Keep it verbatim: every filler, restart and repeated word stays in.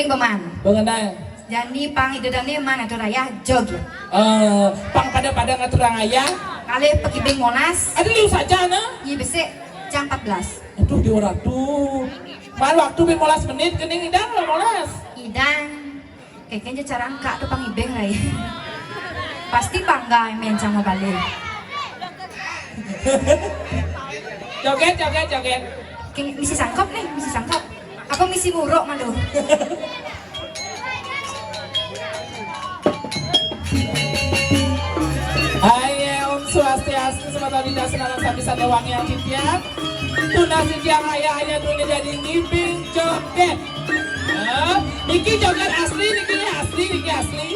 Beng beman. Mengenai. Jani pang ida dang ni man atur ayah joget. Eh, pang pada-pada ngaturang ayah. Kalih pekibing monas. Ada liu saja na. Nyi besik jam empat belas. Aduh, di orang tu. Man waktu bin molas menit kening idang lah molas. Idang. Kayaknya cara angkat tu pang ibing lai. Pasti bangga main sama balik. Joget, joget, joget. Kini misi sangkap nih, misi sangkap. Apa misi muruk malu? Hai, Om Swastiastu, semata bida senang sambil sandewangi yang titian. Tunas titian ayah-ayah dunia jadi ngibing joget. Eh, niki joget asli, niki asli, niki asli.